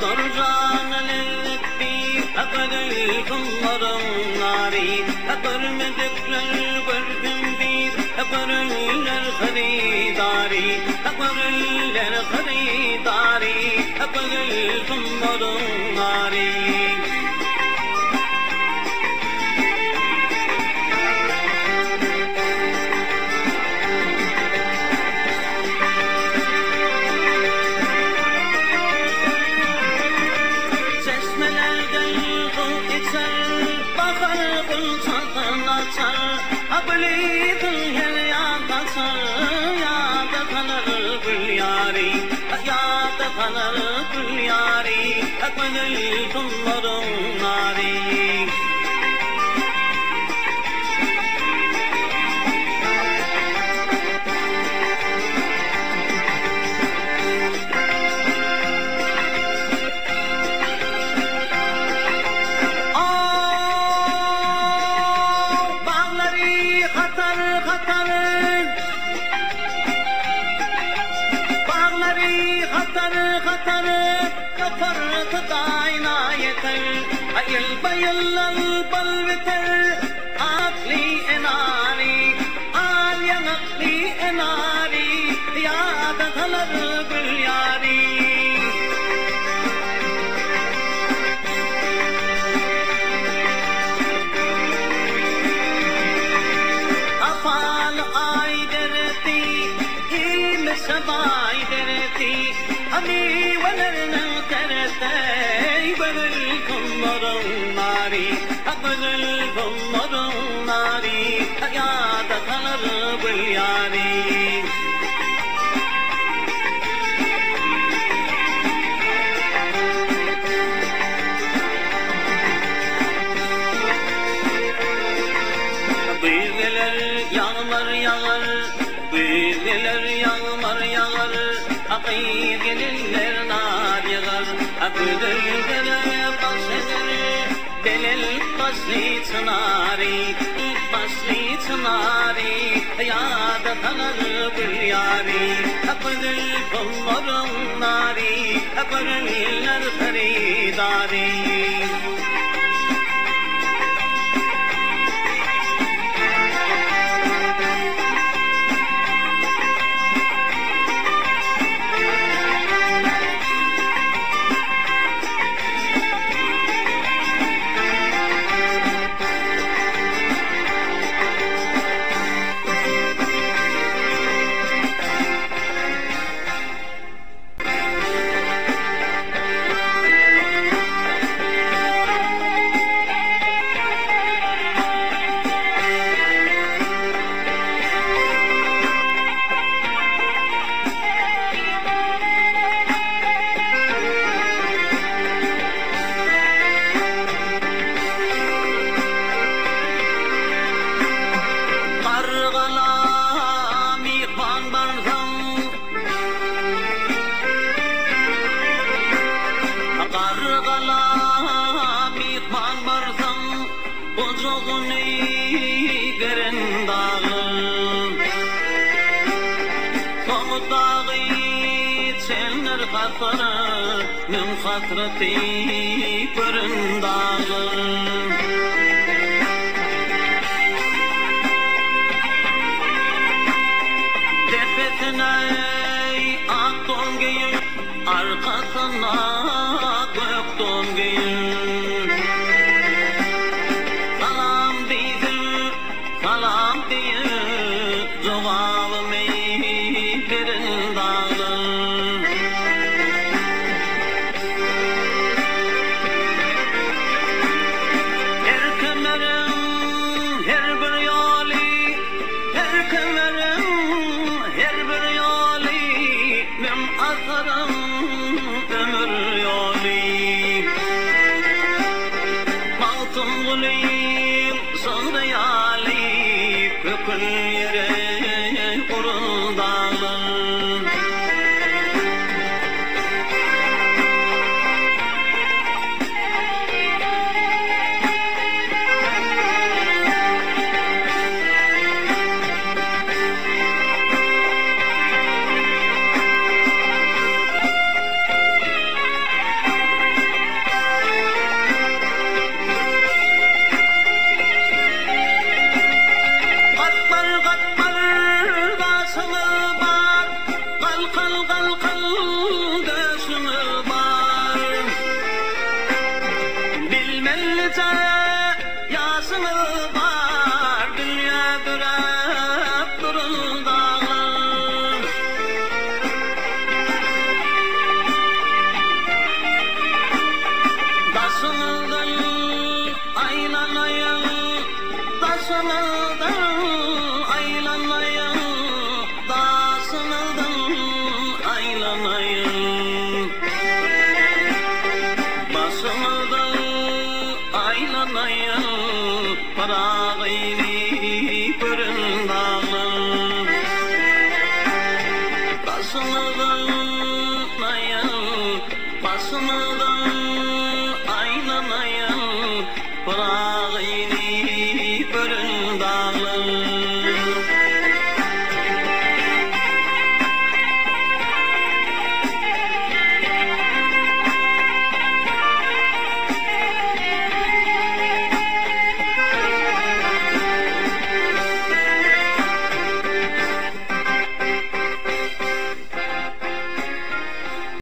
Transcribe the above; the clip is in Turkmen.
Durjana lezzet bir Gözel gumlaryň nary Görmedikler görsün diýip Görerler hyrydary Görerler hyrydary Gözel gumlaryň nary. Çeşmelerden suw içer, bahar gunçasyn açar, Abylysyň her ýan gaçar, Ýada salar gül ýary, Ýada salar gül ýary, Gözel gumlaryň nary. Aw, baglary hatar-hatar, Baglary hatar-hatar, Ýokarky gaýna ýeter, Ýylba-ýyldan bal biter, Akly enary, Al ýaňakly enary, Ýada salar gül ýary. Apal aý derdi, Imiş baý derdi, Miweleriniň tersi, Gözel gumlaryň nary, Gözel gumlaryň nary, Ýada salar gül ýary. Güýz geler, ýagmyr ýagar, Güýz geler, ýagmyr ýagar, Gyz gelinler nar ýygar. Gözel gele baş eger, Belent başly çynary, Başly çynary, Ýada salar gül ýary. Gözel gumlaryň nary, Görenler hyrydary. Gargala myhman barsaň, Gargala myhman barsaň, Ojagyny geren daglar. Soň dagy çenler hasar, Müň hasraty gören daglar. Depesine ak don geýip, Arkasyna gök don geýip. Salam diýsem, salam diýip, Jogabymy beren daglar. Her kemeriň her bir ýoly, Her kemeriň her bir ýoly, Müň asyryň ömür ýoly. Magtymgulyň şygry ýaly, Kökün ýere uran daglar. Daşyňyzdan aýlanaýyn, daşyňyzdan aýlanaýyn. Başyňyzdan aýlanaýyn, Pyragyny gören daglar. Daşyňyzdan aýlan, başyňyzdan aýlanaýyn, Pyragyny gören daglar.